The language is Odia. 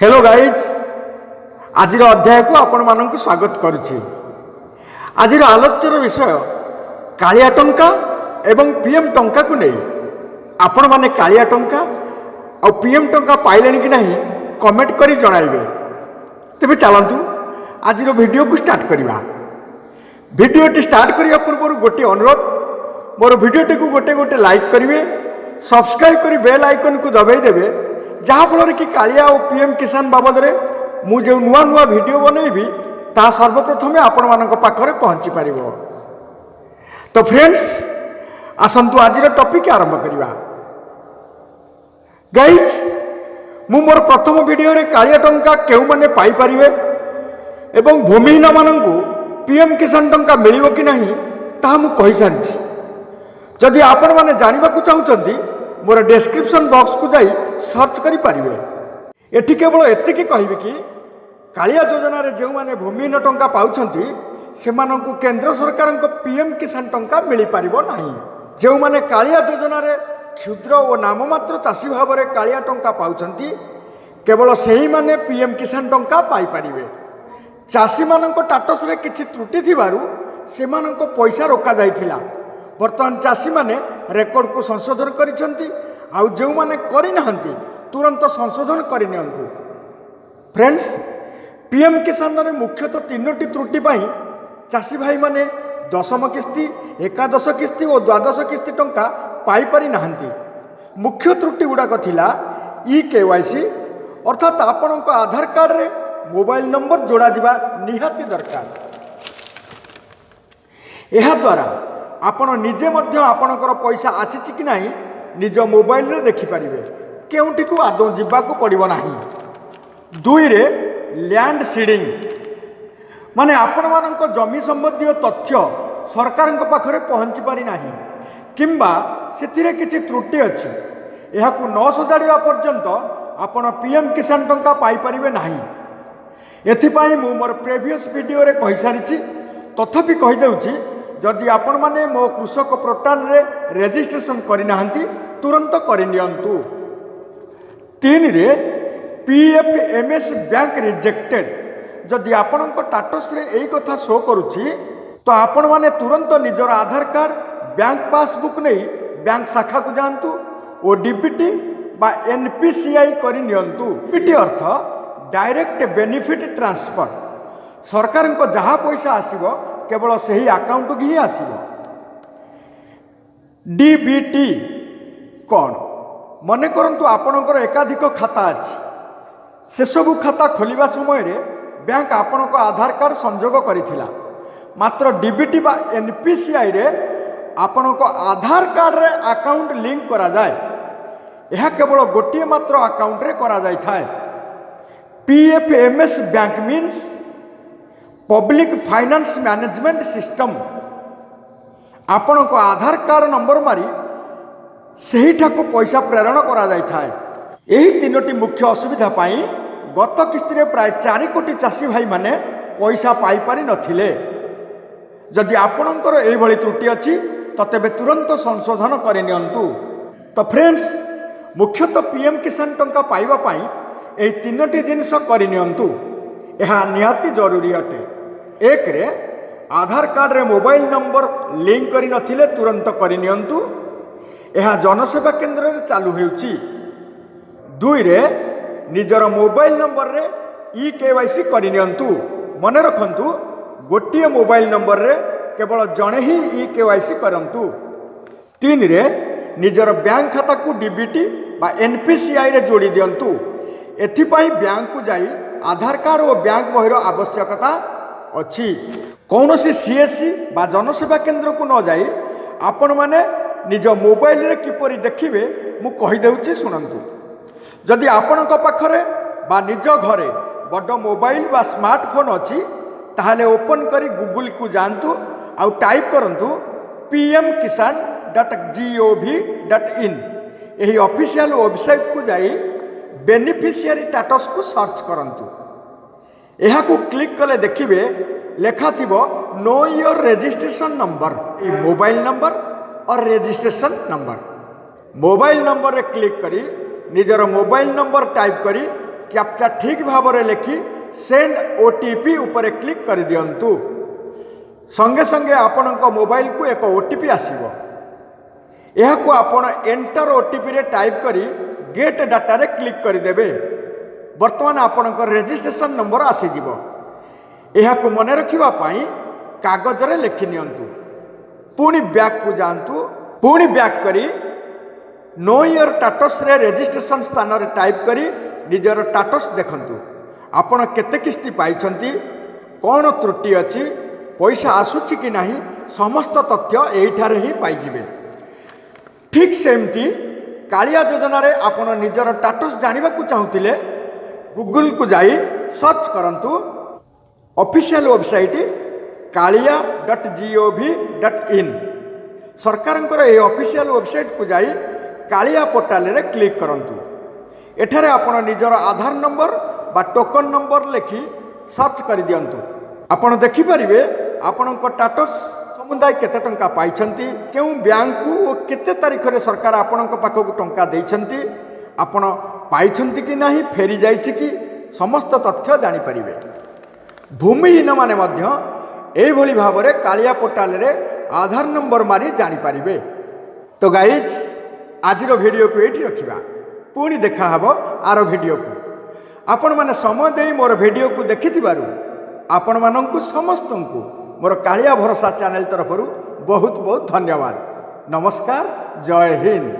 ହ୍ୟାଲୋ ଗାଇଜ୍, ଆଜିର ଅଧ୍ୟାୟକୁ ଆପଣମାନଙ୍କୁ ସ୍ୱାଗତ କରୁଛି। ଆଜିର ଆଲୋଚ୍ୟର ବିଷୟ କାଳିଆ ଟଙ୍କା ଏବଂ ପିଏମ୍ ଟଙ୍କାକୁ ନେଇ। ଆପଣମାନେ କାଳିଆ ଟଙ୍କା ଆଉ ପିଏମ୍ ଟଙ୍କା ପାଇଲେଣି କି ନାହିଁ, କମେଣ୍ଟ କରି ଜଣାଇବେ। ତେବେ ଚାଲନ୍ତୁ, ଆଜିର ଭିଡ଼ିଓକୁ ଷ୍ଟାର୍ଟ କରିବା। ଭିଡ଼ିଓଟି ଷ୍ଟାର୍ଟ କରିବା ପୂର୍ବରୁ ଗୋଟିଏ ଅନୁରୋଧ, ମୋର ଭିଡ଼ିଓଟିକୁ ଗୋଟେ ଗୋଟେ ଲାଇକ୍ କରିବେ, ସବସ୍କ୍ରାଇବ୍ କରି ବେଲ୍ ଆଇକନ୍କୁ ଦବାଇ ଦେବେ, ଯାହାଫଳରେ କି କାଳିଆ ଓ ପିଏମ୍ କିଷାନ ବାବଦରେ ମୁଁ ଯେଉଁ ନୂଆ ନୂଆ ଭିଡ଼ିଓ ବନେଇବି, ତାହା ସର୍ବପ୍ରଥମେ ଆପଣମାନଙ୍କ ପାଖରେ ପହଞ୍ଚି ପାରିବ। ତ ଫ୍ରେଣ୍ଡସ୍, ଆସନ୍ତୁ ଆଜିର ଟପିକ୍ ଆରମ୍ଭ କରିବା। ଗାଇଜ୍, ମୁଁ ମୋର ପ୍ରଥମ ଭିଡ଼ିଓରେ କାଳିଆ ଟଙ୍କା କେଉଁମାନେ ପାଇପାରିବେ ଏବଂ ଭୂମିହୀନମାନଙ୍କୁ ପିଏମ୍ କିଷାନ ଟଙ୍କା ମିଳିବ କି ନାହିଁ, ତାହା ମୁଁ କହିସାରିଛି। ଯଦି ଆପଣମାନେ ଜାଣିବାକୁ ଚାହୁଁଛନ୍ତି, ମୋର ଡେସ୍କ୍ରିପସନ୍ ବକ୍ସକୁ ଯାଇ ସର୍ଚ୍ଚ କରିପାରିବେ। ଏଠି କେବଳ ଏତିକି କହିବି କି କାଳିଆ ଯୋଜନାରେ ଯେଉଁମାନେ ଭୂମିହୀନ ଟଙ୍କା ପାଉଛନ୍ତି, ସେମାନଙ୍କୁ କେନ୍ଦ୍ର ସରକାରଙ୍କ ପିଏମ୍ କିଷାନ ଟଙ୍କା ମିଳିପାରିବ ନାହିଁ। ଯେଉଁମାନେ କାଳିଆ ଯୋଜନାରେ କ୍ଷୁଦ୍ର ଓ ନାମମାତ୍ର ଚାଷୀ ଭାବରେ କାଳିଆ ଟଙ୍କା ପାଉଛନ୍ତି, କେବଳ ସେହିମାନେ ପିଏମ୍ କିଷାନ ଟଙ୍କା ପାଇପାରିବେ। ଚାଷୀମାନଙ୍କ ଷ୍ଟାଟସରେ କିଛି ତ୍ରୁଟି ଥିବାରୁ ସେମାନଙ୍କ ପଇସା ରୋକାଯାଇଥିଲା। ବର୍ତ୍ତମାନ ଚାଷୀମାନେ ରେକର୍ଡ଼କୁ ସଂଶୋଧନ କରିଛନ୍ତି। ଆଉ ଯେଉଁମାନେ କରିନାହାନ୍ତି, ତୁରନ୍ତ ସଂଶୋଧନ କରିନିଅନ୍ତୁ। ଫ୍ରେଣ୍ଡସ୍, ପିଏମ୍ କିଷାନରେ ମୁଖ୍ୟତଃ ତିନୋଟି ତ୍ରୁଟି ପାଇଁ ଚାଷୀ ଭାଇମାନେ 10ମ କିସ୍ତି, 11 କିସ୍ତି ଓ 12 କିସ୍ତି ଟଙ୍କା ପାଇପାରି ନାହାନ୍ତି। ମୁଖ୍ୟ ତ୍ରୁଟି ଗୁଡ଼ାକ ଥିଲା ଇ କେୱାଇସି, ଅର୍ଥାତ୍ ଆପଣଙ୍କ ଆଧାର କାର୍ଡ଼ରେ ମୋବାଇଲ ନମ୍ବର ଯୋଡ଼ାଯିବା ନିହାତି ଦରକାର। ଏହାଦ୍ୱାରା ଆପଣ ନିଜେ ମଧ୍ୟ ଆପଣଙ୍କର ପଇସା ଆସିଛି କି ନାହିଁ ନିଜ ମୋବାଇଲରେ ଦେଖିପାରିବେ, କେଉଁଠିକୁ ଆଦୌ ଯିବାକୁ ପଡ଼ିବ ନାହିଁ। ଦୁଇରେ ଲ୍ୟାଣ୍ଡ ସିଡ଼ିଂ, ମାନେ ଆପଣମାନଙ୍କ ଜମି ସମ୍ବନ୍ଧୀୟ ତଥ୍ୟ ସରକାରଙ୍କ ପାଖରେ ପହଞ୍ଚି ପାରିନାହିଁ କିମ୍ବା ସେଥିରେ କିଛି ତ୍ରୁଟି ଅଛି। ଏହାକୁ ନ ସଜାଡ଼ିବା ପର୍ଯ୍ୟନ୍ତ ଆପଣ ପିଏମ୍ କିଷାନ ଟଙ୍କା ପାଇପାରିବେ ନାହିଁ। ଏଥିପାଇଁ ମୁଁ ମୋର ପ୍ରିଭିୟସ୍ ଭିଡ଼ିଓରେ କହିସାରିଛି, ତଥାପି କହିଦେଉଛି, ଯଦି ଆପଣମାନେ ମୋ କୃଷକ ପୋର୍ଟାଲରେ ରେଜିଷ୍ଟ୍ରେସନ୍ କରିନାହାନ୍ତି, ତୁରନ୍ତ କରିନିଅନ୍ତୁ। ତିନିରେ ପିଏଫ୍ ଏମ୍ଏସ୍ ବ୍ୟାଙ୍କ ରିଜେକ୍ଟେଡ୍। ଯଦି ଆପଣଙ୍କ ଷ୍ଟାଟସରେ ଏଇ କଥା ଶୋ କରୁଛି, ତ ଆପଣମାନେ ତୁରନ୍ତ ନିଜର ଆଧାର କାର୍ଡ଼, ବ୍ୟାଙ୍କ ପାସବୁକ୍ ନେଇ ବ୍ୟାଙ୍କ ଶାଖାକୁ ଯାଆନ୍ତୁ ଓ ଡିବିଟି ବା ଏନ୍ପିସିଆଇ କରିନିଅନ୍ତୁ। ଡିବିଟି ଅର୍ଥ ଡାଇରେକ୍ଟ ବେନିଫିଟ୍ ଟ୍ରାନ୍ସଫର୍। ସରକାରଙ୍କ ଯାହା ପଇସା ଆସିବ, କେବଳ ସେହି ଆକାଉଣ୍ଟକୁ ହିଁ ଆସିବ। ଡିବିଟି କ'ଣ? ମନେ କରନ୍ତୁ ଆପଣଙ୍କର ଏକାଧିକ ଖାତା ଅଛି। ସେସବୁ ଖାତା ଖୋଲିବା ସମୟରେ ବ୍ୟାଙ୍କ ଆପଣଙ୍କ ଆଧାର କାର୍ଡ଼ ସଂଯୋଗ କରିଥିଲା। ମାତ୍ର ଡିବିଟି ବା ଏନ୍ପିସିଆଇରେ ଆପଣଙ୍କ ଆଧାର କାର୍ଡ଼ରେ ଆକାଉଣ୍ଟ ଲିଙ୍କ କରାଯାଏ। ଏହା କେବଳ ଗୋଟିଏ ମାତ୍ର ଆକାଉଣ୍ଟରେ କରାଯାଇଥାଏ। PFMS bank means Public Finance Management System। ଆପଣଙ୍କ ଆଧାର କାର୍ଡ଼ ନମ୍ବର ମାରି ସେହିଠାକୁ ପଇସା ପ୍ରେରଣ କରାଯାଇଥାଏ। ଏହି ତିନୋଟି ମୁଖ୍ୟ ଅସୁବିଧା ପାଇଁ ଗତ କିସ୍ତିରେ ପ୍ରାୟ 4 କୋଟି ଚାଷୀ ଭାଇମାନେ ପଇସା ପାଇପାରି ନଥିଲେ। ଯଦି ଆପଣଙ୍କର ଏଇଭଳି ତ୍ରୁଟି ଅଛି, ତ ତେବେ ତୁରନ୍ତ ସଂଶୋଧନ କରିନିଅନ୍ତୁ। ତ ଫ୍ରେଣ୍ଡସ୍, ମୁଖ୍ୟତଃ ପିଏମ୍ କିଷାନ ଟଙ୍କା ପାଇବା ପାଇଁ ଏହି ତିନୋଟି ଜିନିଷ କରିନିଅନ୍ତୁ, ଏହା ନିହାତି ଜରୁରୀ ଅଟେ। ଏକରେ ଆଧାର କାର୍ଡ଼ରେ ମୋବାଇଲ ନମ୍ବର ଲିଙ୍କ କରିନଥିଲେ ତୁରନ୍ତ କରିନିଅନ୍ତୁ, ଏହା ଜନସେବା କେନ୍ଦ୍ରରେ ଚାଲୁ ହେଉଛି। ଦୁଇରେ ନିଜର ମୋବାଇଲ ନମ୍ବରରେ ଇ କେୱାଇସି କରିନିଅନ୍ତୁ। ମନେ ରଖନ୍ତୁ, ଗୋଟିଏ ମୋବାଇଲ ନମ୍ବରରେ କେବଳ ଜଣେ ହିଁ ଇ କେୱାଇସି କରନ୍ତୁ। ତିନିରେ ନିଜର ବ୍ୟାଙ୍କ ଖାତାକୁ ଡିବିଟି ବା ଏନ୍ପିସିଆଇରେ ଯୋଡ଼ି ଦିଅନ୍ତୁ। ଏଥିପାଇଁ ବ୍ୟାଙ୍କକୁ ଯାଇ ଆଧାର କାର୍ଡ଼ ଓ ବ୍ୟାଙ୍କ ବହିର ଆବଶ୍ୟକତା ଅଛି। କୌଣସି ସିଏସ୍ସି ବା ଜନସେବା କେନ୍ଦ୍ରକୁ ନ ଯାଇ ଆପଣମାନେ ନିଜ ମୋବାଇଲରେ କିପରି ଦେଖିବେ, ମୁଁ କହିଦେଉଛି, ଶୁଣନ୍ତୁ। ଯଦି ଆପଣଙ୍କ ପାଖରେ ବା ନିଜ ଘରେ ବଡ଼ ମୋବାଇଲ ବା ସ୍ମାର୍ଟଫୋନ୍ ଅଛି, ତାହେଲେ ଓପନ୍ କରି ଗୁଗୁଲକୁ ଯାଆନ୍ତୁ ଆଉ ଟାଇପ୍ କରନ୍ତୁ pmkisan.gov.in। ଏହି ଅଫିସିଆଲ ୱେବସାଇଟ୍କୁ ଯାଇ ବେନିଫିସିଆରୀ ଷ୍ଟାଟସ୍କୁ ସର୍ଚ୍ଚ କରନ୍ତୁ। ଏହାକୁ କ୍ଲିକ୍ କଲେ ଦେଖିବେ ଲେଖା ଥିବ "Know your registration number, mobile number or registration number"। Mobile ନମ୍ବରରେ କ୍ଲିକ୍ କରି ନିଜର ମୋବାଇଲ ନମ୍ବର ଟାଇପ୍ କରି କ୍ୟାପଚା ଠିକ୍ ଭାବରେ ଲେଖି ସେଣ୍ଡ OTP ଉପରେ କ୍ଲିକ୍ କରିଦିଅନ୍ତୁ। ସଙ୍ଗେ ସଙ୍ଗେ ଆପଣଙ୍କ ମୋବାଇଲକୁ ଏକ OTP ଆସିବ। ଏହାକୁ ଆପଣ ଏଣ୍ଟର OTPରେ ଟାଇପ୍ କରି ଗେଟ୍ ଡାଟାରେ କ୍ଲିକ୍ କରିଦେବେ। ବର୍ତ୍ତମାନ ଆପଣଙ୍କ ରେଜିଷ୍ଟ୍ରେସନ୍ ନମ୍ବର ଆସିଯିବ। ଏହାକୁ ମନେ ରଖିବା ପାଇଁ କାଗଜରେ ଲେଖି ନିଅନ୍ତୁ। ପୁଣି ବ୍ୟାକ୍କୁ ଯାଆନ୍ତୁ। ପୁଣି ବ୍ୟାକ୍ କରି ନୋ your ଷ୍ଟାଟସ୍ରେ ରେଜିଷ୍ଟ୍ରେସନ୍ ସ୍ଥାନରେ ଟାଇପ୍ କରି ନିଜର ଷ୍ଟାଟସ୍ ଦେଖନ୍ତୁ। ଆପଣ କେତେ କିସ୍ତି ପାଇଛନ୍ତି, କ'ଣ ତ୍ରୁଟି ଅଛି, ପଇସା ଆସୁଛି କି ନାହିଁ, ସମସ୍ତ ତଥ୍ୟ ଏଇଠାରେ ହିଁ ପାଇଯିବେ। ଠିକ୍ ସେମିତି କାଳିଆ ଯୋଜନାରେ ଆପଣ ନିଜର ଷ୍ଟାଟସ୍ ଜାଣିବାକୁ ଚାହୁଁଥିଲେ ଗୁଗୁଲକୁ ଯାଇ ସର୍ଚ୍ଚ କରନ୍ତୁ ଅଫିସିଆଲ ୱେବସାଇଟ୍ kalia.gov.in। ସରକାରଙ୍କର ଏହି ଅଫିସିଆଲ ୱେବସାଇଟ୍କୁ ଯାଇ କାଳିଆ ପୋର୍ଟାଲରେ କ୍ଲିକ୍ କରନ୍ତୁ। ଏଠାରେ ଆପଣ ନିଜର ଆଧାର ନମ୍ବର ବା ଟୋକନ୍ ନମ୍ବର ଲେଖି ସର୍ଚ୍ଚ କରିଦିଅନ୍ତୁ। ଆପଣ ଦେଖିପାରିବେ ଆପଣଙ୍କ ଷ୍ଟାଟସ୍, ସମୁଦାୟ କେତେ ଟଙ୍କା ପାଇଛନ୍ତି, କେଉଁ ବ୍ୟାଙ୍କକୁ ଓ କେତେ ତାରିଖରେ ସରକାର ଆପଣଙ୍କ ପାଖକୁ ଟଙ୍କା ଦେଇଛନ୍ତି, ଆପଣ ପାଇଛନ୍ତି କି ନାହିଁ, ଫେରିଯାଇଛି କି, ସମସ୍ତ ତଥ୍ୟ ଜାଣିପାରିବେ। ଭୂମିହୀନମାନେ ମଧ୍ୟ ଏଇଭଳି ଭାବରେ କାଳିଆ ପୋର୍ଟାଲରେ ଆଧାର ନମ୍ବର ମାରି ଜାଣିପାରିବେ। ତ ଗାଇଜ୍, ଆଜିର ଭିଡ଼ିଓକୁ ଏଇଠି ରଖିବା। ପୁଣି ଦେଖାହେବ ଆର ଭିଡ଼ିଓକୁ। ଆପଣମାନେ ସମୟ ଦେଇ ମୋର ଭିଡ଼ିଓକୁ ଦେଖିଥିବାରୁ ଆପଣମାନଙ୍କୁ ସମସ୍ତଙ୍କୁ ମୋର କାଳିଆ ଭରସା ଚ୍ୟାନେଲ ତରଫରୁ ବହୁତ ବହୁତ ଧନ୍ୟବାଦ। ନମସ୍କାର, ଜୟ ହିନ୍ଦ।